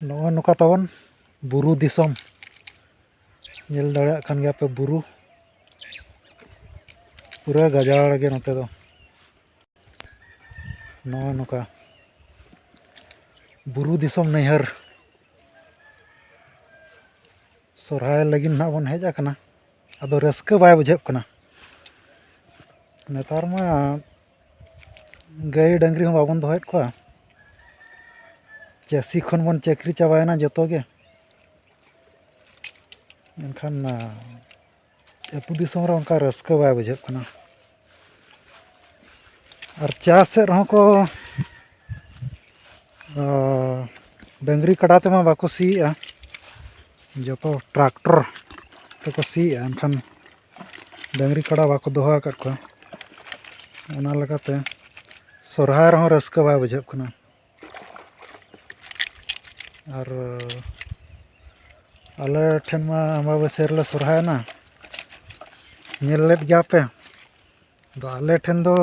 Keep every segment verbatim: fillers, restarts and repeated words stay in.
ᱱᱚᱜᱼᱚᱭ ᱱᱚᱝᱠᱟ ᱛᱟᱵᱚᱱ ᱵᱩᱨᱩ ᱫᱤᱥᱚᱢ᱾ ᱧᱮᱞ ᱫᱟᱲᱮᱭᱟᱜ ᱠᱟᱱ ᱜᱮᱭᱟ ᱯᱮ ᱵᱩᱨᱩ, ᱯᱩᱨᱟᱹ ᱜᱟᱡᱟᱲ ᱜᱮ ᱱᱚᱛᱮ ᱫᱚ᱾ ᱱᱚᱜᱼᱚᱭ ᱱᱚᱝᱠᱟ ᱵᱩᱨᱩ ᱫᱤᱥᱚᱢ ᱱᱟᱹᱭᱦᱟᱹᱨ᱾ ᱥᱚᱨᱦᱟᱭ ᱞᱟᱹᱜᱤᱫ ᱱᱟᱦᱟᱜ ᱵᱚᱱ ᱦᱮᱡ ᱟᱠᱟᱱᱟ, ᱟᱫᱚ ᱨᱟᱹᱥᱠᱟᱹ ᱵᱟᱭ ᱵᱩᱡᱷᱟᱹᱜ ᱠᱟᱱᱟ᱾ ᱱᱮᱛᱟᱨ ᱢᱟ ᱜᱟᱹᱭ ᱰᱟᱹᱝᱨᱤ ᱦᱚᱸ ᱵᱟᱵᱚᱱ ᱫᱚᱦᱚᱭᱮᱫ ᱠᱚᱣᱟ, ᱪᱟᱹᱥᱤ ᱠᱷᱚᱱ ᱵᱚᱱ ᱪᱟᱹᱠᱨᱤ ᱪᱟᱵᱟᱭᱮᱱᱟ ᱡᱚᱛᱚ ᱜᱮ᱾ ᱮᱱᱠᱷᱟᱱ ᱟᱹᱛᱩ ᱫᱤᱥᱚᱢ ᱨᱮ ᱚᱱᱠᱟ ᱨᱟᱹᱥᱠᱟᱹ ᱵᱟᱭ ᱵᱩᱡᱷᱟᱹᱜ ᱠᱟᱱᱟ᱾ ᱟᱨ ᱪᱟᱥ ᱥᱮᱫ ᱨᱮᱦᱚᱸ ᱠᱚ ᱰᱟᱹᱝᱨᱤ ᱠᱟᱰᱟ ᱛᱮᱢᱟ ᱵᱟᱠᱚ ᱥᱤᱭᱮᱜᱼᱟ, ᱡᱚᱛᱚ ᱴᱨᱟᱠᱴᱚᱨ ᱛᱮᱠᱚ ᱥᱤᱭᱮᱜᱼᱟ᱾ ᱮᱱᱠᱷᱟᱱ ᱰᱟᱹᱝᱨᱤ ᱠᱟᱰᱟ ᱵᱟᱠᱚ ᱫᱚᱦᱚ ᱟᱠᱟᱫ ᱠᱚᱣᱟ᱾ ᱚᱱᱟ ᱞᱮᱠᱟᱛᱮ ᱥᱚᱨᱦᱟᱭ ᱨᱮᱦᱚᱸ ᱨᱟᱹᱥᱠᱟᱹ ᱵᱟᱭ ᱵᱩᱡᱷᱟᱹᱜ ᱠᱟᱱᱟ᱾ ᱟᱨ ᱟᱞᱮ ᱴᱷᱮᱱ ᱢᱟ ᱟᱢᱵᱟᱵᱟᱹᱥᱭᱟᱹ ᱨᱮᱞᱮ ᱥᱚᱨᱦᱟᱭᱮᱱᱟ, ᱧᱮᱞ ᱞᱮᱫ ᱜᱮᱭᱟ ᱯᱮ᱾ ᱟᱫᱚ ᱟᱞᱮ ᱴᱷᱮᱱ ᱫᱚ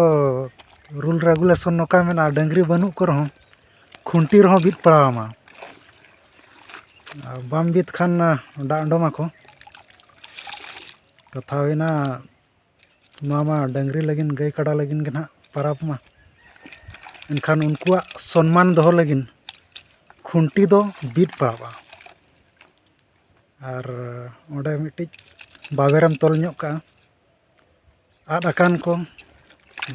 ᱨᱩᱞ ᱨᱮᱜᱩᱞᱮᱥᱚᱱ ᱱᱚᱝᱠᱟ ᱢᱮᱱᱟᱜᱼᱟ, ᱰᱟᱹᱝᱨᱤ ᱵᱟᱹᱱᱩᱜ ᱠᱚ ᱨᱮᱦᱚᱸ ᱠᱷᱩᱱᱴᱤ ᱨᱮᱦᱚᱸ ᱵᱤᱫ ᱯᱟᱲᱟᱣ ᱟᱢᱟ᱾ ᱟᱨ ᱵᱟᱢ ᱵᱤᱫ ᱠᱷᱟᱱ ᱰᱟᱜ ᱰᱚᱢ ᱟᱠᱚ᱾ ᱠᱟᱛᱷᱟ ᱦᱩᱭᱱᱟ, ᱱᱚᱣᱟ ᱢᱟ ᱰᱟᱹᱝᱨᱤ ᱞᱟᱹᱜᱤᱫ, ᱜᱟᱹᱭ ᱠᱟᱰᱟ ᱞᱟᱹᱜᱤᱫ ᱜᱮ ᱱᱟᱦᱟᱜ ᱯᱟᱨᱟᱵᱽ ᱢᱟ᱾ ᱮᱱᱠᱷᱟᱱ ᱩᱱᱠᱩᱣᱟᱜ ᱥᱚᱱᱢᱟᱱ ᱫᱚᱦᱚ ᱞᱟᱹᱜᱤᱫ ᱠᱷᱩᱱᱴᱤ ᱫᱚ ᱵᱤᱫ ᱯᱟᱲᱟᱜᱼᱟ᱾ ᱟᱨ ᱚᱸᱰᱮ ᱢᱤᱫᱴᱤᱡ ᱵᱟᱵᱮᱨᱮᱢ ᱛᱚᱞ ᱧᱚᱜ ᱠᱟᱜᱼᱟ᱾ ᱟᱫ ᱟᱠᱟᱱ ᱠᱚ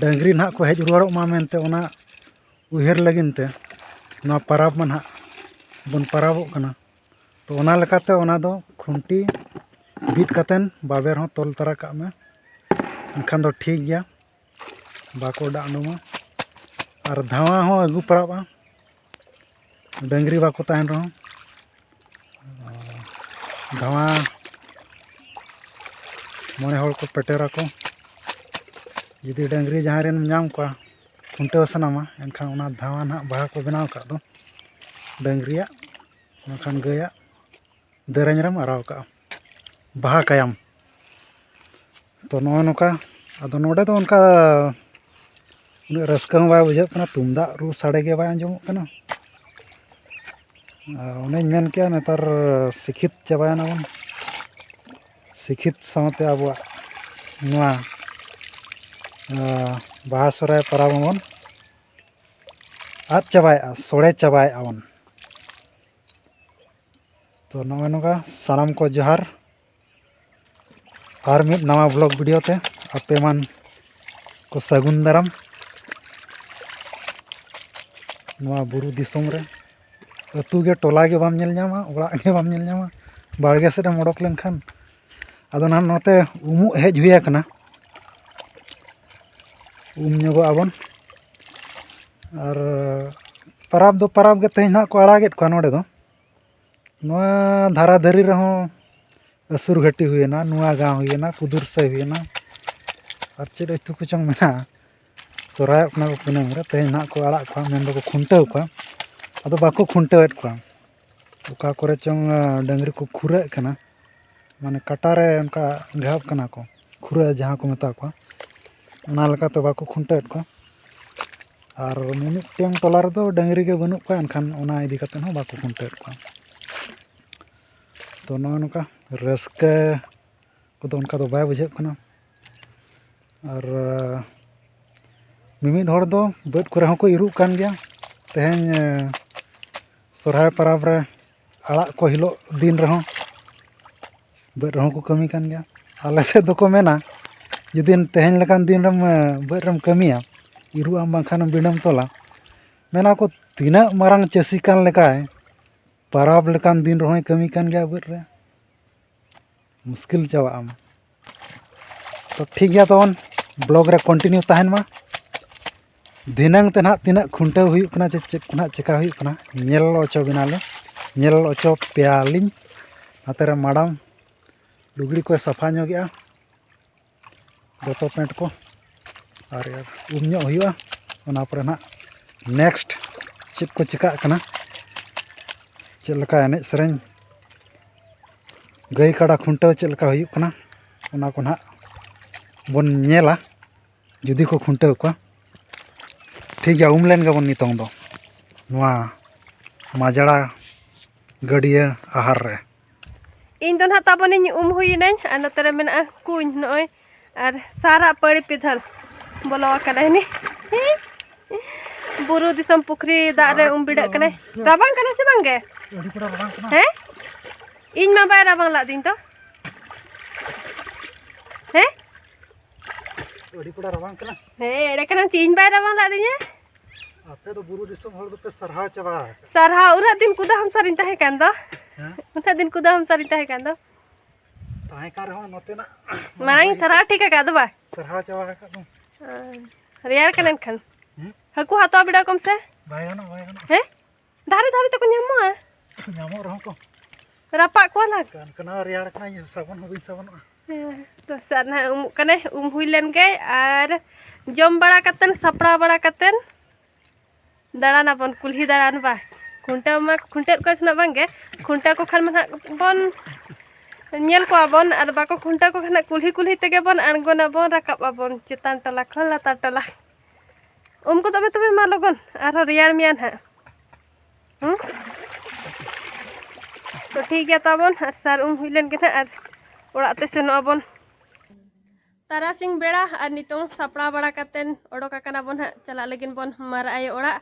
ᱰᱟᱹᱝᱨᱤ ᱱᱟᱦᱟᱜ ᱠᱚ ᱦᱮᱡ ᱨᱩᱣᱟᱹᱲᱚᱜ ᱢᱟ ᱢᱮᱱᱛᱮ, ᱚᱱᱟ ᱩᱭᱦᱟᱹᱨ ᱞᱟᱹᱜᱤᱫ ᱛᱮ ᱱᱚᱣᱟ ᱯᱟᱨᱟᱵᱽ ᱢᱟ ᱱᱟᱦᱟᱜ ᱵᱚᱱ ᱯᱟᱨᱟᱵᱚᱜ ᱠᱟᱱᱟ᱾ ᱛᱚ, ᱚᱱᱟ ᱞᱮᱠᱟᱛᱮ ᱚᱱᱟ ᱫᱚ ᱠᱷᱩᱱᱴᱤ ᱵᱤᱫ ᱠᱟᱛᱮᱱ ᱵᱟᱵᱮᱨ ᱦᱚᱸ ᱛᱚᱞ ᱛᱟᱨᱟ ᱠᱟᱜ ᱢᱮ, ᱮᱱᱠᱷᱟᱱ ᱫᱚ ᱴᱷᱤᱠ ᱜᱮᱭᱟ, ᱵᱟᱠᱚ ᱰᱟᱜ ᱰᱚᱢᱟ᱾ ᱟᱨ ᱫᱷᱟᱣᱟ ᱦᱚᱸ ᱟᱹᱜᱩ ᱯᱟᱲᱟᱜᱼᱟ, ᱰᱟᱹᱝᱨᱤ ᱵᱟᱠᱚ ᱛᱟᱦᱮᱱ ᱨᱮᱦᱚᱸ᱾ ᱫᱷᱟᱣᱟ ᱢᱚᱬᱮ ᱦᱚᱲ ᱠᱚ ᱯᱮᱴᱮᱨᱟᱠᱚ᱾ ᱡᱩᱫᱤ ᱰᱟᱹᱝᱨᱤ ᱡᱟᱦᱟᱸᱭ ᱨᱮᱱ ᱧᱟᱢ ᱠᱚᱣᱟ, ᱠᱷᱩᱱᱴᱟᱹᱣ ᱥᱟᱱᱟᱢᱟ, ᱮᱱᱠᱷᱟᱱ ᱚᱱᱟ ᱫᱷᱟᱣᱟ ᱱᱟᱦᱟᱜ ᱵᱟᱦᱟ ᱠᱚ ᱵᱮᱱᱟᱣ ᱟᱠᱟᱫ ᱫᱚ ᱰᱟᱹᱝᱨᱤᱭᱟᱜ, ᱵᱟᱝᱠᱷᱟᱱ ᱜᱟᱹᱭᱟᱜ ᱫᱮᱨᱮᱧ ᱨᱮᱢ ᱟᱨᱟᱣ ᱠᱟᱜᱼᱟ, ᱵᱟᱦᱟ ᱠᱟᱭᱟᱢ᱾ ᱛᱚ, ᱱᱚᱜᱼᱚ ᱱᱚᱝᱠᱟ᱾ ᱟᱫᱚ ᱱᱚᱰᱮ ᱫᱚ ᱚᱱᱠᱟ ᱩᱱᱟᱹᱜ ᱨᱟᱹᱥᱠᱟᱹ ᱦᱚᱸ ᱵᱟᱭ ᱵᱩᱡᱷᱟᱹᱜ ᱠᱟᱱᱟ, ᱛᱩᱢᱫᱟᱜ ᱨᱩ ᱥᱟᱰᱮ ᱜᱮ ᱵᱟᱭ ᱟᱸᱡᱚᱢᱚᱜ ᱠᱟᱱᱟ᱾ ᱟᱨ ᱚᱱᱮᱧ ᱢᱮᱱ ᱠᱮᱜᱼᱟ, ᱱᱮᱛᱟᱨ ᱥᱤᱠᱷᱤᱛ ᱪᱟᱵᱟᱭᱮᱱᱟ ᱵᱚᱱ᱾ ᱥᱤᱠᱷᱤᱛ ᱥᱟᱶᱛᱮ ᱟᱵᱚᱣᱟᱜ ᱱᱚᱣᱟ, ᱟᱸ, ᱵᱟᱦᱟ ᱥᱚᱦᱨᱟᱭ ᱯᱚᱨᱚᱵᱽ ᱦᱚᱸᱵᱚᱱ ᱟᱫ ᱪᱟᱵᱟᱭᱮᱜᱼᱟ, ᱥᱚᱲᱮ ᱪᱟᱵᱟᱭᱮᱜᱼᱟ ᱵᱚᱱ᱾ ᱛᱚ ᱱᱚᱜᱼᱚᱭ ᱱᱚᱝᱠᱟ ᱥᱟᱱᱟᱢ ᱠᱚ ᱡᱚᱦᱟᱨ᱾ ᱟᱨ ᱢᱤᱫ ᱱᱟᱣᱟ vlog video ᱛᱮ ᱟᱯᱮ ᱢᱟᱱ ᱠᱚ ᱥᱟᱹᱜᱩᱱ ᱫᱟᱨᱟᱢ᱾ ᱱᱚᱣᱟ ᱵᱩᱨᱩ ᱫᱤᱥᱚᱢ ᱨᱮ ᱟᱹᱛᱩ ᱜᱮ, ᱴᱚᱞᱟ ᱜᱮ ᱵᱟᱢ ᱧᱮᱞ ᱧᱟᱢᱟ, ᱚᱲᱟᱜ ᱜᱮ ᱵᱟᱢ ᱧᱮᱞ ᱧᱟᱢᱟ᱾ ᱵᱟᱲᱜᱮ ᱥᱮᱫ ᱮᱢ ᱚᱰᱚᱠ ᱞᱮᱱᱠᱷᱟᱱ, ᱟᱫᱚ ᱱᱟᱦᱟᱜ ᱱᱚᱛᱮ ᱩᱢᱩᱜ ᱦᱮᱡ ᱦᱩᱭ ᱟᱠᱟᱱᱟ, ᱩᱢ ᱧᱚᱜᱚᱜ ᱟᱵᱚᱱ᱾ ᱟᱨ ᱯᱟᱨᱟᱵᱽ ᱫᱚ ᱯᱟᱨᱟᱵᱽ ᱜᱮ, ᱛᱮᱦᱮᱧ ᱱᱟᱦᱟᱜ ᱠᱚ ᱟᱲᱟᱜᱮᱫ ᱠᱚᱣᱟ ᱱᱚᱰᱮ ᱫᱚ᱾ ᱱᱚᱣᱟ ᱫᱷᱟᱨᱟ ᱫᱷᱟᱹᱨᱤ ᱨᱮᱦᱚᱸ ᱟᱹᱥᱩᱨ ᱜᱷᱟᱹᱴᱤ ᱦᱩᱭᱮᱱᱟ, ᱱᱚᱣᱟ ᱜᱟᱶ ᱦᱩᱭᱮᱱᱟ, ᱠᱩᱫᱩᱨ ᱥᱟᱹᱭ ᱦᱩᱭᱮᱱᱟ, ᱟᱨ ᱪᱮᱫ ᱟᱹᱛᱩ ᱠᱚᱪᱚᱝ ᱢᱮᱱᱟᱜᱼᱟ᱾ ᱥᱚᱨᱦᱟᱭᱚᱜ ᱠᱟᱱᱟ ᱠᱚ ᱠᱩᱱᱟᱹᱢᱤ ᱨᱮ, ᱛᱮᱦᱮᱧ ᱱᱟᱦᱟᱜ ᱠᱚ ᱟᱲᱟᱜ ᱠᱚᱣᱟ, ᱢᱮᱱ ᱫᱚᱠᱚ ᱠᱷᱩᱱᱴᱟᱹᱣ ᱠᱚᱣᱟ᱾ ᱟᱫᱚ ᱵᱟᱠᱚ ᱠᱷᱩᱱᱴᱟᱹᱣᱮᱫ ᱠᱚᱣᱟ᱾ ᱚᱠᱟ ᱠᱚᱨᱮ ᱪᱚᱝ, ᱟ, ᱰᱟᱹᱝᱨᱤ ᱠᱚ ᱠᱷᱩᱨᱟᱹᱜ ᱠᱟᱱᱟ, ᱢᱟᱱᱮ ᱠᱟᱴᱟ ᱨᱮ ᱚᱱᱠᱟ ᱜᱷᱟᱵ ᱠᱟᱱᱟ ᱠᱚ, ᱠᱷᱩᱨᱟᱹ ᱡᱟᱦᱟᱸ ᱠᱚ ᱢᱮᱛᱟ ᱠᱚᱣᱟ, ᱚᱱᱟ ᱞᱮᱠᱟᱛᱮ ᱵᱟᱠᱚ ᱠᱷᱩᱱᱴᱟᱹᱣᱮᱫ ᱠᱚᱣᱟ᱾ ᱟᱨ ᱢᱤᱢᱤᱫᱴᱮᱱ ᱴᱚᱞᱟ ᱨᱮᱫᱚ ᱰᱟᱹᱝᱨᱤ ᱜᱮ ᱵᱟᱹᱱᱩᱜ ᱠᱚᱣᱟ, ᱮᱱᱠᱷᱟᱱ ᱚᱱᱟ ᱤᱫᱤ ᱠᱟᱛᱮ ᱦᱚᱸ ᱵᱟᱠᱚ ᱠᱷᱩᱱᱴᱟᱹᱣᱮᱫ ᱠᱚᱣᱟ᱾ ᱛᱚ ᱱᱚᱜᱼᱚ ᱱᱚᱝᱠᱟ ᱨᱟᱹᱥᱠᱟᱹ ᱠᱚᱫᱚ ᱚᱱᱠᱟ ᱫᱚ ᱵᱟᱭ ᱵᱩᱡᱷᱟᱹᱜ ᱠᱟᱱᱟ᱾ ᱟᱨ ᱢᱤᱢᱤᱫ ᱦᱚᱲ ᱫᱚ ᱵᱟᱹᱫᱽ ᱠᱚᱨᱮ ᱦᱚᱸᱠᱚ ᱤᱨᱚᱜ ᱠᱟᱱ ᱜᱮᱭᱟ᱾ ᱛᱮᱦᱮᱧ ᱥᱚᱨᱦᱟᱭ ᱯᱚᱨᱚᱵᱽ ᱨᱮ ᱟᱲᱟᱜ ᱠᱚ ᱦᱤᱞᱳᱜ ᱫᱤᱱ ᱨᱮᱦᱚᱸ ᱵᱟᱹᱫᱽ ᱨᱮᱦᱚᱸ ᱠᱚ ᱠᱟᱹᱢᱤ ᱠᱟᱱ ᱜᱮᱭᱟ᱾ ᱟᱞᱮ ᱥᱮᱫ ᱫᱚᱠᱚ ᱢᱮᱱᱟ, ᱡᱩᱫᱤ ᱛᱮᱦᱮᱧ ᱞᱮᱠᱟᱱ ᱫᱤᱱ ᱨᱮᱢ ᱵᱟᱹᱫᱽ ᱨᱮᱢ ᱠᱟᱹᱢᱤᱭᱟ, ᱤᱨᱚᱜ ᱟᱢ ᱵᱟᱝᱠᱷᱟᱱ ᱵᱤᱱᱟᱹᱢ ᱛᱚᱞᱟ, ᱢᱮᱱᱟ ᱠᱚ, ᱛᱤᱱᱟᱹᱜ ᱢᱟᱨᱟᱝ ᱪᱟᱹᱥᱤ ᱠᱟᱱ ᱞᱮᱠᱟᱭ, ᱯᱚᱨᱚᱵᱽ ᱞᱮᱠᱟᱱ ᱫᱤᱱ ᱨᱮᱦᱚᱸᱭ ᱠᱟᱹᱢᱤ ᱠᱟᱱ ᱜᱮᱭᱟ ᱵᱟᱹᱫᱽ ᱨᱮ᱾ ᱢᱩᱥᱠᱤᱞ ᱪᱟᱵᱟᱜ ᱟᱢ᱾ ᱛᱚ ᱴᱷᱤᱠ ᱜᱮᱭᱟ, ᱛᱟᱵᱚᱱ vlog ᱨᱮ continue ᱛᱟᱦᱮᱱ ᱢᱟ᱾ ᱫᱷᱤᱱᱟᱹᱝ ᱛᱮ ᱱᱟᱦᱟᱜ ᱛᱤᱱᱟᱹᱜ ᱠᱷᱩᱱᱴᱟᱹᱣ ᱦᱩᱭᱩᱜ ᱠᱟᱱᱟ, ᱪᱮᱫ ᱪᱮᱫ ᱠᱚ ᱱᱟᱦᱟᱜ ᱪᱮᱠᱟ ᱦᱩᱭᱩᱜ ᱠᱟᱱᱟ, ᱧᱮᱞ ᱦᱚᱪᱚ ᱵᱮᱱᱟᱞᱮ, ᱧᱮᱞ ᱦᱚᱪᱚ ᱯᱮᱭᱟᱞᱤᱧ᱾ ᱱᱚᱛᱮ ᱨᱮ ᱢᱟᱰᱟᱢ ᱞᱩᱜᱽᱲᱤ ᱠᱚᱭ ᱥᱟᱯᱷᱟ ᱧᱚᱜᱮᱜᱼᱟ, ᱫᱚᱛᱚ ᱯᱮᱱᱴ ᱠᱚ, ᱟᱨ ᱩᱢ ᱧᱚᱜ ᱦᱩᱭᱩᱜᱼᱟ᱾ ᱚᱱᱟ ᱯᱚᱨᱮ ᱱᱟᱦᱟᱜ next ᱪᱮᱫ ᱠᱚ ᱪᱮᱠᱟᱜ ᱠᱟᱱᱟ, ᱪᱮᱫ ᱞᱮᱠᱟ ᱮᱱᱮᱡ ᱥᱮᱨᱮᱧ, ᱜᱟᱹᱭ ᱠᱟᱰᱟ ᱠᱷᱩᱱᱴᱟᱹᱣ ᱪᱮᱫ ᱞᱮᱠᱟ ᱦᱩᱭᱩᱜ ᱠᱟᱱᱟ, ᱚᱱᱟ ᱠᱚ ᱱᱟᱦᱟᱜ ᱵᱚᱱ ᱧᱮᱞᱟ᱾ ᱡᱩᱫᱤ ᱠᱚ ᱠᱷᱩᱱᱴᱟᱹᱣ ᱠᱚᱣᱟ᱾ ᱴᱷᱤᱠ ᱜᱮᱭᱟ, ᱩᱢ ᱞᱮᱱ ᱜᱮᱵᱚᱱ ᱱᱤᱛᱚᱝ ᱫᱚ᱾ ᱱᱚᱣᱟ ᱢᱟᱡᱽᱲᱟ ᱜᱟᱹᱰᱭᱟᱹ ᱟᱦᱟᱨ ᱨᱮ᱾ ᱤᱧ ᱫᱚ ᱱᱟᱦᱟᱜ ᱛᱟᱵᱚᱱᱤᱧ ᱩᱢ ᱦᱩᱭᱮᱱᱟᱹᱧ, ᱟᱨ ᱱᱚᱛᱮ ᱨᱮ ᱢᱮᱱᱟᱜᱼᱟ ᱠᱩᱧ ᱱᱚᱜᱼᱚᱭ, ᱟᱨ ᱥᱟᱨᱟᱜ ᱯᱟᱹᱲᱤ ᱯᱤᱫᱷᱟᱹᱞ ᱵᱚᱞᱚ ᱟᱠᱟᱱᱟᱭ ᱱᱤ᱾ ᱵᱩᱨᱩ ᱫᱤᱥᱚᱢ ᱯᱩᱠᱷᱨᱤ ᱫᱟᱜ ᱨᱮ ᱩᱢ ᱵᱤᱰᱟᱹᱜ ᱠᱟᱱᱟᱭ᱾ ᱨᱟᱵᱟᱝ ᱠᱟᱱᱟ ᱥᱮ ᱵᱟᱝ ᱜᱮ? ᱟᱹᱰᱤ ᱠᱚᱲᱟ ᱨᱟᱵᱟᱝ ᱠᱟᱱᱟ᱾ ᱦᱮᱸ? ᱤᱧ ᱢᱟ ᱵᱟᱭ ᱨᱟᱵᱟᱝ ᱞᱟᱫᱤᱧ ᱫᱚ᱾ ᱦᱮᱸ? ᱟᱹᱰᱤ ᱠᱚᱲᱟ ᱨᱟᱵᱟᱝ ᱠᱟᱱᱟ᱾ ᱦᱮᱸ, ᱮᱲᱮ ᱠᱟᱱᱟᱢ ᱪᱮᱫ, ᱤᱧ ᱵᱟᱭ ᱨᱟᱵᱟᱝ ᱞᱟᱫᱤᱧᱟ? ᱟᱯᱮ ᱫᱚ ᱵᱩᱨᱩ ᱫᱤᱥᱚᱢ ᱦᱚᱲ ᱫᱚᱯᱮ ᱥᱟᱨᱦᱟᱣ ᱪᱟᱵᱟ ᱟᱠᱟᱫ᱾ ᱥᱟᱨᱦᱟᱣ, ᱩᱱᱟᱹᱜ ᱫᱤᱱ ᱠᱩᱫᱟᱹ ᱦᱟᱢᱥᱟᱨᱤᱧ ᱛᱟᱦᱮᱸ ᱠᱟᱱ ᱫᱚ᱾ ᱦᱮᱸ? ᱩᱱᱟᱹᱜ ᱫᱤᱱ ᱠᱩᱫᱟᱹ ᱦᱟᱢᱥᱟᱨᱤᱧ ᱛᱟᱦᱮᱸ ᱠᱟᱱ ᱫᱚ᱾ ᱛᱟᱦᱮᱸ ᱠᱟᱱ ᱨᱮᱦᱚᱸ ᱱᱚᱛᱮᱱᱟᱜ ᱢᱟᱲᱟᱝ ᱤᱧ ᱥᱟᱨᱦᱟᱣ ᱴᱷᱤᱠ ᱟᱠᱟᱫ ᱫᱚ ᱵᱟ? ᱥᱟᱨᱦᱟᱣ ᱪᱟᱵᱟ ᱟᱠᱟᱫ ᱫᱚ᱾ ᱦᱮᱸ, ᱨᱮᱭᱟᱲ ᱠᱟᱱᱟ ᱮᱱᱠᱷᱟᱱ᱾ ᱦᱮᱸ? ᱦᱟᱹᱠᱩ ᱦᱟᱛᱟᱣ ᱵᱤᱰᱟᱹᱣ ᱠᱚᱢ ᱥᱮ᱾ ᱵᱟᱭ ᱜᱟᱱᱚᱜ, ᱵᱟᱭ ᱜᱟᱱᱚᱜ᱾ ᱦᱮᱸ? ᱫᱷᱟᱨᱮ ᱫᱷᱟᱨᱮ ᱛᱮᱠᱚ ᱧᱟᱢᱚᱜᱼᱟ᱾ ᱧᱟᱢᱚᱜ ᱨᱮᱦᱚᱸ ᱠᱚ᱾ ᱨᱟᱯᱟᱜ ᱠᱚᱣᱟ ᱞᱟᱝ᱾ ᱠᱟᱱ ᱠᱟᱱᱟ, ᱨᱮᱭᱟᱲ ᱠᱟᱱᱟ, ᱤᱧ ᱥᱟᱵᱚᱱ ᱦᱚᱸ ᱵᱟᱹᱧ ᱥᱟᱵᱚᱱᱚᱜᱼᱟ᱾ ᱦᱮᱸ, ᱛᱚ ᱥᱟᱨ ᱱᱟᱦᱟᱜ ᱩᱢᱩᱜ ᱠᱟᱱᱟᱭ, ᱩᱢ ᱦᱩᱭ ᱞᱮᱱ ᱜᱮ ᱟᱨ ᱡᱚᱢ ᱵᱟᱲᱟ ᱠᱟᱛᱮᱱ, ᱥᱟᱯᱲᱟᱣ ᱵᱟᱲᱟ ᱠᱟᱛᱮᱱ ᱫᱟᱬᱟᱱ ᱟᱵᱚᱱ, ᱠᱩᱞᱦᱤ ᱫᱟᱬᱟᱱ ᱵᱟ᱾ ᱠᱷᱩᱱᱴᱟᱹᱣ ᱢᱟ ᱠᱷᱩᱱᱴᱟᱹᱣ ᱠᱚ ᱥᱮᱱᱚᱜ ᱵᱟᱝ ᱜᱮ, ᱠᱷᱩᱱᱴᱟᱹᱣ ᱠᱚ ᱠᱷᱟᱱ ᱢᱟ ᱱᱟᱦᱟᱜ ᱵᱚᱱ ᱧᱮᱞ ᱠᱚᱣᱟ ᱵᱚᱱ, ᱟᱨ ᱵᱟᱠᱚ ᱠᱷᱩᱱᱴᱟᱹᱣ ᱠᱚ ᱠᱷᱟᱱ ᱠᱩᱞᱦᱤ ᱠᱩᱞᱦᱤ ᱛᱮᱜᱮ ᱵᱚᱱ ᱟᱬᱜᱚᱱᱟᱵᱚᱱ, ᱨᱟᱠᱟᱵ ᱟᱵᱚᱱ ᱪᱮᱛᱟᱱ ᱴᱚᱞᱟ ᱠᱷᱚᱱ ᱞᱟᱛᱟᱨ ᱴᱚᱞᱟ᱾ ᱩᱢ ᱠᱚ ᱛᱚᱵᱮ, ᱛᱚᱵᱮ ᱢᱟ ᱞᱚᱜᱚᱱ, ᱟᱨᱦᱚᱸ ᱨᱮᱭᱟᱲ ᱢᱮᱭᱟ ᱱᱟᱦᱟᱜ᱾ ᱦᱩᱸ? ᱛᱚ ᱴᱷᱤᱠ ᱜᱮᱭᱟ ᱛᱟᱵᱚᱱ, ᱟᱨ ᱥᱟᱨ ᱩᱢ ᱦᱩᱭ ᱞᱮᱱ ᱜᱮ ᱱᱟᱦᱟᱜ ᱟᱨ ᱚᱲᱟᱜ ᱛᱮ ᱥᱮᱱᱚᱜ ᱟᱵᱚᱱ᱾ ᱛᱟᱨᱟᱥᱤᱧ ᱵᱮᱲᱟ ᱟᱨ ᱱᱤᱛᱚᱝ ᱥᱟᱯᱲᱟᱣ ᱵᱟᱲᱟ ᱠᱟᱛᱮᱱ ᱚᱰᱚᱠ ᱟᱠᱟᱱᱟ ᱵᱚᱱ ᱦᱟᱸᱜ, ᱪᱟᱞᱟᱜ ᱞᱟᱹᱜᱤᱫ ᱵᱚᱱ ᱢᱟᱨᱟᱜ ᱟᱭᱳ ᱚᱲᱟᱜ᱾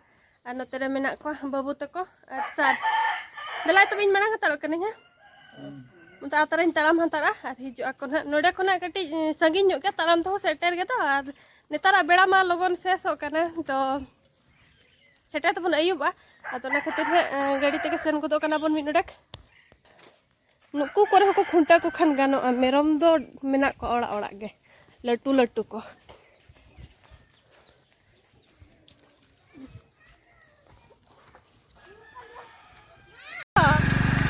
ᱟᱨ ᱱᱚᱛᱮ ᱨᱮ ᱢᱮᱱᱟᱜ ᱠᱚᱣᱟ ᱵᱟᱹᱵᱩ ᱛᱟᱠᱚ ᱟᱨ ᱥᱟᱨ᱾ ᱫᱮᱞᱟᱭ ᱛᱚᱵᱮᱧ ᱢᱟᱲᱟᱝ ᱦᱟᱛᱟᱲᱚᱜ ᱠᱟᱹᱱᱟᱹᱧ ᱦᱟᱸᱜ᱾ ᱚᱱᱛᱮ ᱟᱛᱟᱨᱤᱧ ᱛᱟᱲᱟᱢ ᱦᱟᱛᱟᱲᱟ ᱟᱨ ᱦᱤᱡᱩᱜ ᱟᱠᱚ ᱱᱟᱦᱟᱜ᱾ ᱱᱚᱰᱮ ᱠᱷᱚᱱᱟᱜ ᱠᱟᱹᱴᱤᱡ ᱥᱟᱺᱜᱤᱧ ᱧᱚᱜ ᱜᱮᱭᱟ, ᱛᱟᱲᱟᱢ ᱛᱮᱦᱚᱸ ᱥᱮᱴᱮᱨ ᱜᱮᱫᱚ᱾ ᱟᱨ ᱱᱮᱛᱟᱨᱟᱜ ᱵᱮᱲᱟ ᱢᱟ ᱞᱚᱜᱚᱱ ᱥᱮᱥᱚᱜ ᱠᱟᱱᱟ, ᱛᱚ ᱥᱮᱴᱮᱨ ᱛᱮᱵᱚᱱ ᱟᱹᱭᱩᱵᱼᱟ᱾ ᱟᱫᱚ ᱚᱱᱟ ᱠᱷᱟᱹᱛᱤᱨ ᱦᱟᱸᱜ, ᱮᱸ, ᱜᱟᱹᱰᱤ ᱛᱮᱜᱮ ᱥᱮᱱ ᱜᱚᱫᱚᱜ ᱠᱟᱱᱟ ᱵᱚᱱ ᱢᱤᱫ ᱰᱚᱸᱰᱮᱠ᱾ ᱱᱩᱠᱩ ᱠᱚᱨᱮ ᱦᱚᱸᱠᱚ ᱠᱷᱩᱱᱴᱟᱹᱣ ᱠᱚ ᱠᱷᱟᱱ ᱜᱟᱱᱚᱜᱼᱟ, ᱢᱮᱨᱚᱢ ᱫᱚ ᱢᱮᱱᱟᱜ ᱠᱚᱣᱟ ᱚᱲᱟᱜ ᱚᱲᱟᱜ ᱜᱮ, ᱞᱟᱹᱴᱩ ᱞᱟᱹᱴᱩ ᱠᱚ᱾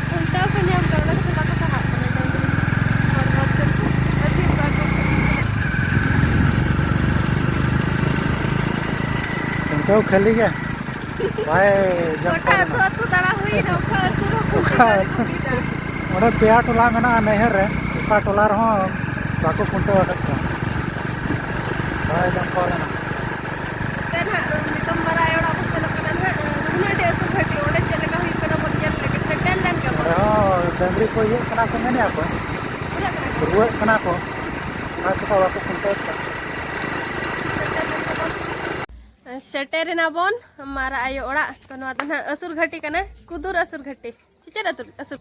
ᱠᱷᱩᱱᱴᱟᱹᱣ ᱠᱚ ᱧᱟᱢ ᱠᱟᱱᱟ, ᱚᱱᱟ ᱠᱷᱟᱹᱛᱤᱨ ᱵᱟᱠᱚ ᱥᱟᱦᱟᱜ ᱠᱟᱱᱟ ᱰᱟᱝᱨᱤ᱾ ᱦᱚᱨ ᱦᱚᱨ ᱛᱮ ᱟᱹᱛᱠᱤᱨ ᱠᱚᱣᱟ ᱠᱚ᱾ ᱠᱷᱩᱱᱴᱟᱹᱣ ᱠᱷᱟᱹᱞᱤ ᱜᱮ᱾ ᱵᱟᱭ ᱡᱚᱢ ᱜᱚᱴᱟ ᱠᱚᱣᱟ ᱟᱹᱛᱩ ᱟᱹᱛᱩ ᱫᱟᱬᱟ ᱦᱩᱭᱱᱟ, ᱚᱠᱟ ᱟᱹᱛᱩ ᱨᱮᱦᱚᱸ ᱠᱷᱩᱱᱴᱟᱹᱣ ᱚᱠᱟ ᱵᱟᱞᱮ ᱟᱹᱛᱩ? ᱠᱩᱞᱤᱭᱮᱫᱟ᱾ ᱚᱸᱰᱮ ᱯᱮᱭᱟ ᱴᱚᱞᱟ ᱢᱮᱱᱟᱜᱼᱟ ᱱᱟᱹᱭᱦᱟᱹᱨ ᱨᱮ, ᱚᱠᱟ ᱴᱚᱞᱟ ᱨᱮᱦᱚᱸ ᱵᱟᱠᱚ ᱠᱷᱩᱱᱴᱟᱹᱣ ᱟᱠᱟᱫ ᱠᱚᱣᱟ᱾ ᱵᱟᱭ ᱡᱚᱢ ᱠᱚᱣᱟ ᱞᱮᱱᱟ᱾ ᱱᱚᱛᱮ ᱱᱟᱦᱟᱜ ᱱᱤᱛᱚᱝ ᱢᱟᱨᱟᱜ ᱟᱭᱳ ᱚᱲᱟᱜ ᱵᱚᱱ ᱥᱮᱱᱚᱜ ᱠᱟᱱᱟ ᱱᱟᱦᱟᱜ᱾ ᱱᱩᱱᱟᱹᱜ ᱟᱹᱰᱤ ᱟᱹᱥᱩᱞ ᱜᱷᱟᱹᱴᱤ, ᱚᱸᱰᱮ ᱪᱮᱫ ᱞᱮᱠᱟ ᱦᱩᱭᱩᱜ ᱠᱟᱱᱟ ᱵᱚᱱ ᱧᱮᱞ ᱞᱮᱜᱮ᱾ ᱥᱮᱴᱮᱨ ᱞᱮ ᱰᱟᱹᱝᱨᱤ ᱠᱚ ᱤᱭᱟᱹᱜ ᱠᱟᱱᱟ ᱠᱚ, ᱢᱮᱱᱮᱫᱼᱟ ᱠᱚ, ᱯᱩᱨᱟᱹᱜ ᱠᱟᱱᱟ ᱠᱚ᱾ ᱨᱩᱣᱟᱹᱜ ᱠᱟᱱᱟ ᱠᱚ, ᱚᱱᱟ ᱪᱤᱠᱟ ᱵᱟᱠᱚ ᱠᱷᱩᱱᱴᱟᱹᱣ ᱠᱚᱣᱟ᱾ ᱥᱮᱴᱮᱨ ᱮᱱᱟ ᱵᱚᱱ ᱢᱟᱨᱟ ᱟᱭᱳ ᱚᱲᱟᱜ᱾ ᱛᱚ, ᱱᱚᱣᱟ ᱫᱚ ᱱᱟᱦᱟᱜ ᱟᱹᱥᱩᱨ ᱜᱷᱟᱹᱴᱤ ᱠᱟᱱᱟ, ᱠᱩᱫᱩᱨ ᱟᱹᱥᱩᱨ ᱜᱷᱟᱹᱴᱤ᱾ ᱪᱮᱫ ᱟᱹᱥᱩᱨ, ᱟᱹᱥᱩᱨ?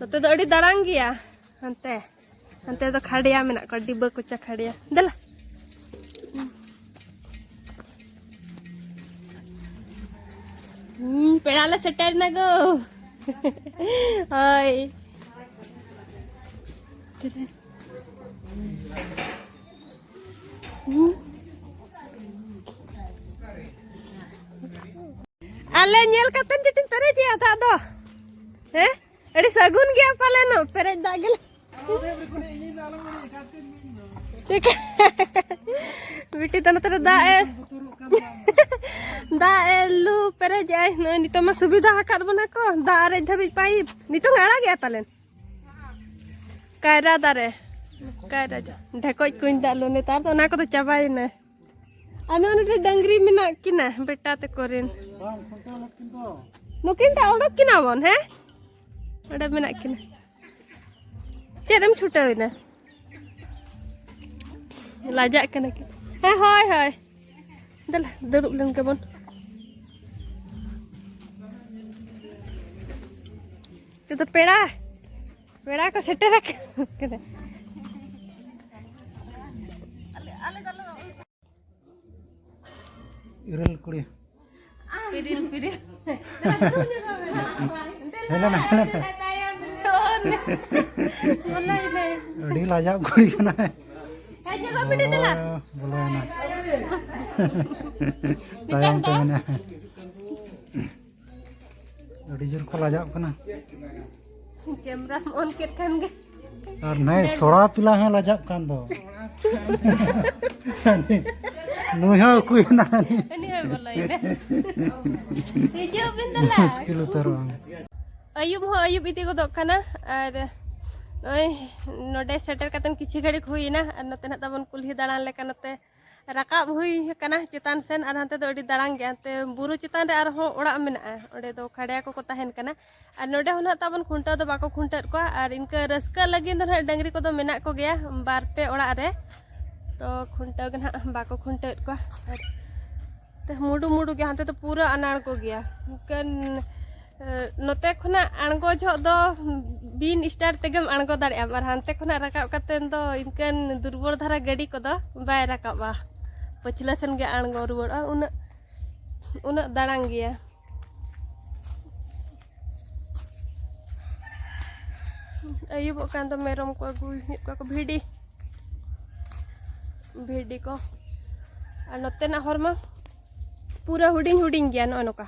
ᱱᱚᱛᱮ ᱫᱚ ᱟᱹᱰᱤ ᱫᱟᱲᱟᱝ ᱜᱮᱭᱟ᱾ ᱦᱟᱱᱛᱮ, ᱦᱟᱱᱛᱮ ᱫᱚ ᱠᱷᱟᱰᱭᱟ ᱢᱮᱱᱟᱜ ᱠᱚᱣᱟ, ᱰᱤᱵᱟᱹ ᱠᱚᱪᱟ ᱠᱷᱟᱰᱭᱟ᱾ ᱫᱮᱞᱟ᱾ ᱦᱩᱸ, ᱯᱮᱲᱟ ᱞᱮ ᱥᱮᱴᱮᱨ ᱮᱱᱟ ᱜᱳ᱾ ᱦᱳᱭ᱾ ᱦᱩᱸ᱾ ᱟᱞᱮ ᱧᱮᱞ ᱠᱟᱛᱮ ᱪᱮᱫ ᱮᱢ ᱯᱮᱨᱮᱡᱮᱜᱼᱟ ᱫᱟᱜ ᱫᱚ? ᱦᱮᱸ? ᱟᱹᱰᱤ ᱥᱟᱹᱜᱩᱱ ᱜᱮᱭᱟ ᱯᱟᱞᱮᱱ, ᱯᱮᱨᱮᱡ ᱫᱟᱜ ᱜᱮᱞᱮ᱾ ᱪᱮᱠᱟ? ᱵᱤᱴᱤ ᱛᱚ ᱱᱚᱛᱮ ᱨᱮ ᱫᱟᱜ ᱮ, ᱫᱟᱜ ᱮ ᱞᱩ ᱯᱮᱨᱮᱡ ᱮᱜᱼᱟᱭ᱾ ᱱᱚᱜᱼᱚᱭ ᱱᱤᱛᱚᱜ ᱢᱟ ᱥᱩᱵᱤᱫᱷᱟ ᱟᱠᱟᱫ ᱵᱚᱱᱟ ᱠᱚ, ᱫᱟᱜ ᱟᱨᱮᱡ ᱫᱷᱟᱹᱵᱤᱡ ᱯᱟᱭᱤᱯ᱾ ᱱᱤᱛᱚᱝ ᱮ ᱟᱲᱟᱜᱮᱜᱼᱟ ᱯᱟᱞᱮᱱ᱾ ᱠᱟᱭᱨᱟ ᱫᱟᱨᱮ, ᱠᱟᱭᱨᱟ ᱡᱚ, ᱰᱷᱮᱠᱚᱡ ᱠᱩᱧ ᱫᱟᱜ ᱞᱩ, ᱱᱮᱛᱟᱨ ᱫᱚ ᱚᱱᱟ ᱠᱚᱫᱚ ᱪᱟᱵᱟᱭᱮᱱᱟ᱾ ᱟᱨ ᱱᱚᱜᱼᱚ ᱱᱚᱰᱮ ᱰᱟᱹᱝᱨᱤ ᱢᱮᱱᱟᱜ ᱠᱤᱱᱟ, ᱵᱮᱴᱟ ᱛᱟᱠᱚ ᱨᱮᱱ᱾ ᱵᱟᱝ, ᱠᱷᱩᱱᱴᱟᱹᱣ ᱞᱮᱫ ᱠᱤᱱ ᱫᱚ᱾ ᱱᱩᱠᱤᱱ ᱴᱟᱜ ᱚᱰᱚᱠ ᱠᱤᱱᱟ ᱵᱚᱱ, ᱦᱮᱸ? ᱚᱸᱰᱮ ᱢᱮᱱᱟᱜ ᱠᱤᱱᱟ᱾ ᱪᱮᱫ ᱮᱢ ᱪᱷᱩᱴᱟᱹᱣ ᱮᱱᱟ? ᱞᱟᱡᱟᱜ ᱠᱟᱱᱟ ᱠᱤᱱ᱾ ᱦᱮᱸ, ᱦᱳᱭ, ᱦᱳᱭ᱾ ᱫᱮᱞᱟ, ᱫᱩᱲᱩᱵ ᱞᱮᱱ ᱜᱮᱵᱚᱱ᱾ ᱱᱤᱛᱚᱜ ᱫᱚ ᱯᱮᱲᱟ, ᱯᱮᱲᱟ ᱠᱚ ᱥᱮᱴᱮᱨ ᱟᱠᱟᱱᱟ᱾ ᱤᱨᱤᱞ ᱠᱩᱲᱤ᱾ ᱯᱤᱨᱤᱞ, ᱯᱤᱨᱤᱞ᱾ ᱦᱮᱡ ᱞᱮᱱᱟ, ᱦᱮᱡ ᱞᱮᱱᱟ᱾ ᱵᱚᱞᱚᱭ ᱢᱮ᱾ ᱟᱹᱰᱤ ᱞᱟᱡᱟᱣ ᱠᱩᱲᱤ ᱠᱟᱱᱟᱭ᱾ ᱦᱤᱡᱩᱜ ᱢᱮ, ᱵᱤᱴᱤ, ᱫᱮᱞᱟ᱾ ᱵᱚᱞᱚᱭᱮᱱᱟ᱾ ᱛᱟᱭᱚᱢ ᱛᱮ ᱢᱮᱱᱟᱭᱟ᱾ ᱟᱹᱰᱤ ᱡᱳᱨ ᱠᱚ ᱞᱟᱡᱟᱜ ᱠᱟᱱᱟ᱾ ᱠᱮᱢᱨᱟᱢ on ᱠᱮᱫ ᱠᱷᱟᱱ ᱜᱮ᱾ ᱟᱨ ᱱᱟᱭ ᱥᱚᱲᱟ ᱯᱤᱞᱟ ᱦᱚᱸ ᱞᱟᱡᱟᱜ ᱠᱟᱱ ᱫᱚ᱾ ᱱᱩᱭ ᱦᱚᱸ ᱩᱠᱩᱭᱮᱱᱟ᱾ ᱩᱱᱤ ᱦᱚᱸᱭ ᱵᱚᱞᱚᱭᱮᱱᱟ᱾ ᱦᱤᱡᱩᱜ ᱵᱤᱱ ᱫᱮᱞᱟ᱾ ᱢᱩᱥᱠᱤᱞ ᱩᱛᱟᱹᱨᱚᱜᱼᱟ᱾ ᱟᱹᱭᱩᱵ ᱦᱚᱸ ᱟᱹᱭᱩᱵ ᱤᱫᱤ ᱜᱚᱫᱚᱜ ᱠᱟᱱᱟ᱾ ᱟᱨ ᱱᱚᱜᱼᱚᱭ ᱱᱚᱰᱮ ᱥᱮᱴᱮᱨ ᱠᱟᱛᱮᱱ ᱠᱤᱪᱷᱩ ᱜᱷᱟᱹᱲᱤᱡ ᱦᱩᱭᱮᱱᱟ᱾ ᱟᱨ ᱱᱚᱛᱮ ᱱᱟᱜ ᱛᱟᱵᱚᱱ ᱠᱩᱞᱦᱤ ᱫᱟᱬᱟᱱ ᱞᱮᱠᱟ ᱱᱚᱛᱮ ᱨᱟᱠᱟᱵ ᱦᱩᱭ ᱟᱠᱟᱱᱟ ᱪᱮᱛᱟᱱ ᱥᱮᱱ, ᱟᱨ ᱦᱟᱱᱛᱮ ᱫᱚ ᱟᱹᱰᱤ ᱫᱟᱲᱟᱝ ᱜᱮᱭᱟ᱾ ᱦᱟᱱᱛᱮ ᱵᱩᱨᱩ ᱪᱮᱛᱟᱱ ᱨᱮ ᱟᱨᱦᱚᱸ ᱚᱲᱟᱜ ᱢᱮᱱᱟᱜᱼᱟ, ᱚᱸᱰᱮ ᱫᱚ ᱠᱷᱟᱲᱭᱟ ᱠᱚᱠᱚ ᱛᱟᱦᱮᱱ ᱠᱟᱱᱟ᱾ ᱟᱨ ᱱᱚᱰᱮ ᱦᱚᱸ ᱱᱟᱦᱟᱜ ᱛᱟᱵᱚᱱ ᱠᱷᱩᱱᱴᱟᱹᱣ ᱫᱚ ᱵᱟᱠᱚ ᱠᱷᱩᱱᱴᱟᱹᱣᱮᱫ ᱠᱚᱣᱟ, ᱟᱨ ᱤᱱᱠᱟᱹ ᱨᱟᱹᱥᱠᱟᱹ ᱞᱟᱹᱜᱤᱫ ᱫᱚ ᱱᱟᱦᱟᱜ ᱰᱟᱹᱝᱨᱤ ᱠᱚᱫᱚ ᱢᱮᱱᱟᱜ ᱠᱚᱜᱮᱭᱟ ᱵᱟᱨ ᱯᱮ ᱚᱲᱟᱜ ᱨᱮ, ᱛᱚ ᱠᱷᱩᱱᱴᱟᱹᱣ ᱜᱮ ᱱᱟᱦᱟᱜ ᱵᱟᱠᱚ ᱠᱷᱩᱱᱴᱟᱹᱣᱮᱫ ᱠᱚᱣᱟ᱾ ᱟᱨ ᱛᱮ ᱢᱩᱰᱩ ᱢᱩᱰᱩ ᱜᱮ, ᱦᱟᱱᱛᱮ ᱫᱚ ᱯᱩᱨᱟᱹ ᱟᱱᱟᱲ ᱠᱚ ᱜᱮᱭᱟ᱾ ᱤᱱᱠᱟᱹᱱ, ᱮ, ᱱᱚᱛᱮ ᱠᱷᱚᱱᱟᱜ ᱟᱬᱜᱚ ᱡᱚᱦᱚᱜ ᱫᱚ ᱵᱤᱱ ᱥᱴᱟᱨᱴ ᱛᱮᱜᱮᱢ ᱟᱬᱜᱚ ᱫᱟᱲᱮᱭᱟᱜᱼᱟ, ᱟᱨ ᱦᱟᱱᱛᱮ ᱠᱷᱚᱱᱟᱜ ᱨᱟᱠᱟᱵ ᱠᱟᱛᱮ ᱫᱚ ᱤᱱᱠᱟᱹᱱ ᱫᱩᱨᱵᱚᱞ ᱫᱷᱟᱨᱟ ᱜᱟᱹᱰᱤ ᱠᱚᱫᱚ ᱵᱟᱭ ᱨᱟᱠᱟᱵᱼᱟ᱾ ᱯᱟᱹᱪᱷᱞᱟᱹ ᱥᱮᱱ ᱜᱮ ᱟᱬᱜᱚ ᱨᱩᱣᱟᱹᱲᱚᱜᱼᱟ, ᱩᱱᱟᱹᱜ, ᱩᱱᱟᱹᱜ ᱫᱟᱲᱟᱝ ᱜᱮᱭᱟ᱾ ᱟᱹᱭᱩᱵᱚᱜ ᱠᱟᱱ ᱫᱚ ᱢᱮᱨᱚᱢ ᱠᱚ ᱟᱹᱜᱩᱭᱮᱫ ᱠᱚᱣᱟ ᱠᱚ, ᱵᱷᱤᱰᱤ, ᱵᱷᱤᱰᱤ ᱠᱚ᱾ ᱟᱨ ᱱᱚᱛᱮᱱᱟᱜ ᱦᱚᱨ ᱢᱟ ᱯᱩᱨᱟᱹ ᱦᱩᱰᱤᱧ ᱦᱩᱰᱤᱧ ᱜᱮᱭᱟ, ᱱᱚᱜᱼᱚ ᱱᱚᱝᱠᱟ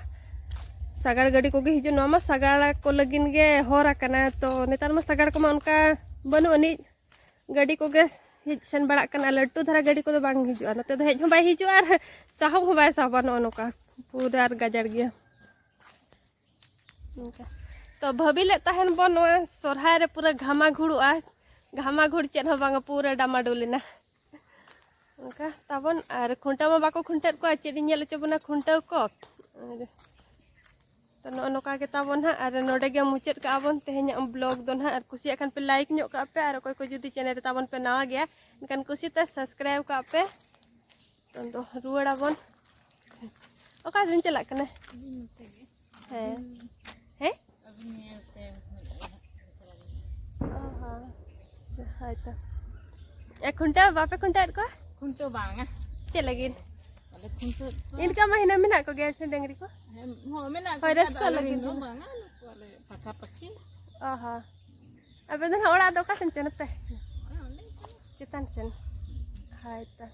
ᱥᱟᱜᱟᱲ ᱜᱟᱹᱰᱤ ᱠᱚᱜᱮ ᱦᱤᱡᱩᱜ᱾ ᱱᱚᱣᱟ ᱢᱟ ᱥᱟᱜᱟᱲ ᱠᱚ ᱞᱟᱹᱜᱤᱫ ᱜᱮ ᱦᱚᱨ ᱟᱠᱟᱱᱟ, ᱛᱚ ᱱᱮᱛᱟᱨ ᱢᱟ ᱥᱟᱜᱟᱲ ᱠᱚᱢᱟ ᱚᱱᱠᱟ ᱵᱟᱹᱱᱩᱜ ᱟᱹᱱᱤᱡ, ᱜᱟᱹᱰᱤ ᱠᱚᱜᱮ ᱦᱮᱡ ᱥᱮᱱ ᱵᱟᱲᱟᱜ ᱠᱟᱱᱟ᱾ ᱞᱟᱹᱴᱩ ᱫᱷᱟᱨᱟ ᱜᱟᱹᱰᱤ ᱠᱚᱫᱚ ᱵᱟᱝ ᱦᱤᱡᱩᱜᱼᱟ, ᱱᱚᱛᱮ ᱫᱚ ᱦᱮᱡ ᱦᱚᱸ ᱵᱟᱭ ᱦᱤᱡᱩᱜᱼᱟ ᱟᱨ ᱥᱟᱦᱚᱵ ᱦᱚᱸ ᱵᱟᱭ ᱥᱟᱦᱚᱵᱟ᱾ ᱱᱚᱜᱼᱚ ᱱᱚᱝᱠᱟ ᱯᱩᱨᱟᱹ ᱟᱨ ᱜᱟᱡᱟᱲ ᱜᱮᱭᱟ᱾ ᱚᱱᱠᱟ᱾ ᱛᱚ ᱵᱷᱟᱹᱵᱤ ᱞᱮᱫ ᱛᱟᱦᱮᱱ ᱵᱚᱱ ᱱᱚᱣᱟ ᱥᱚᱨᱦᱟᱭ ᱨᱮ ᱯᱩᱨᱟᱹ ᱜᱷᱟᱢᱟ ᱜᱷᱩᱲᱩᱜᱼᱟ, ᱜᱷᱟᱢᱟ ᱜᱷᱩᱲ ᱪᱮᱫ ᱦᱚᱸ ᱵᱟᱝᱟ, ᱯᱩᱨᱟᱹ ᱰᱟᱢᱟᱰᱳᱞ ᱮᱱᱟ᱾ ᱚᱱᱠᱟ ᱛᱟᱵᱚᱱ, ᱟᱨ ᱠᱷᱩᱱᱴᱟᱹᱣ ᱢᱟ ᱵᱟᱠᱚ ᱠᱷᱩᱱᱴᱟᱹᱣᱮᱫ ᱠᱚᱣᱟ, ᱪᱮᱫ ᱤᱧ ᱧᱮᱞ ᱦᱚᱪᱚ ᱵᱚᱱᱟ ᱠᱷᱩᱱᱴᱟᱹᱣ ᱠᱚ᱾ ᱛᱚ ᱱᱚᱜᱼᱚ ᱱᱚᱝᱠᱟ ᱜᱮ ᱛᱟᱵᱚᱱ ᱦᱟᱸᱜ, ᱟᱨ ᱱᱚᱰᱮ ᱜᱮ ᱢᱩᱪᱟᱹᱫ ᱠᱟᱜᱼᱟ ᱵᱚᱱ ᱛᱮᱦᱮᱧᱟᱜ ᱵᱞᱚᱜ ᱫᱚ ᱱᱟᱦᱟᱜ᱾ ᱟᱨ ᱠᱩᱥᱤᱭᱟᱜ ᱠᱷᱟᱱ ᱯᱮ ᱞᱟᱭᱤᱠ ᱧᱚᱜ ᱠᱟᱜ ᱯᱮ, ᱟᱨ ᱚᱠᱚᱭ ᱠᱚ ᱡᱩᱫᱤ ᱪᱮᱱᱮᱞ ᱨᱮ ᱛᱟᱵᱚᱱ ᱯᱮ ᱱᱟᱣᱟ ᱜᱮᱭᱟ, ᱮᱱᱠᱷᱟᱱ ᱠᱩᱥᱤᱛᱮ ᱥᱟᱵᱥᱠᱨᱟᱭᱤᱵᱽ ᱠᱟᱜ ᱯᱮ᱾ ᱟᱫᱚ ᱨᱩᱣᱟᱹᱲ ᱟᱵᱚᱱ᱾ ᱚᱠᱟ ᱨᱮᱢ ᱪᱟᱞᱟᱜ ᱠᱟᱱᱟ? ᱦᱮᱸ᱾ ᱦᱮᱸ? ᱚ ᱦᱚᱸ᱾ ᱦᱳᱭ ᱛᱚ᱾ ᱮ, ᱠᱷᱩᱱᱴᱟᱹᱣ ᱵᱟᱯᱮ ᱠᱷᱩᱱᱴᱟᱹᱣᱮᱫ ᱠᱚᱣᱟ? ᱠᱷᱩᱱᱴᱟᱹᱣ ᱵᱟᱝᱟ᱾ ᱪᱮᱫ ᱞᱟᱹᱜᱤᱫ? ᱵᱟᱞᱮ ᱠᱷᱩᱱᱴᱟᱹᱣᱮᱫ ᱠᱚᱣᱟ᱾ ᱤᱱᱠᱟ ᱢᱟ ᱦᱤᱱᱟᱹ ᱢᱮᱱᱟᱜ ᱠᱚᱜᱮᱭᱟ ᱥᱮ ᱰᱟᱹᱝᱨᱤ ᱠᱚ? ᱦᱮᱸ, ᱦᱚᱸ, ᱢᱮᱱᱟᱜ ᱦᱳᱭ, ᱠᱚᱜᱮᱭᱟ, ᱨᱟᱹᱥᱠᱟᱹ ᱟᱫᱚ ᱟᱞᱮ ᱞᱟᱹᱜᱤᱫ ᱨᱮᱱ ᱫᱚ ᱫᱚ᱾ ᱵᱟᱝᱟ, ᱱᱩᱠᱩ ᱟᱞᱮ ᱯᱟᱠᱟ ᱯᱟᱠᱤ᱾ ᱚ ᱦᱚᱸ᱾ ᱟᱵᱮᱱ ᱫᱚ ᱱᱟᱦᱟᱜ ᱚᱲᱟᱜ ᱫᱚ ᱚᱠᱟ ᱥᱮᱱ ᱪᱚ ᱱᱚᱛᱮ? ᱦᱮᱸ, ᱚᱸᱰᱮ ᱠᱟᱱᱟ᱾ ᱪᱮᱛᱟᱱ ᱥᱮᱱ᱾ ᱦᱳᱭ ᱛᱚ᱾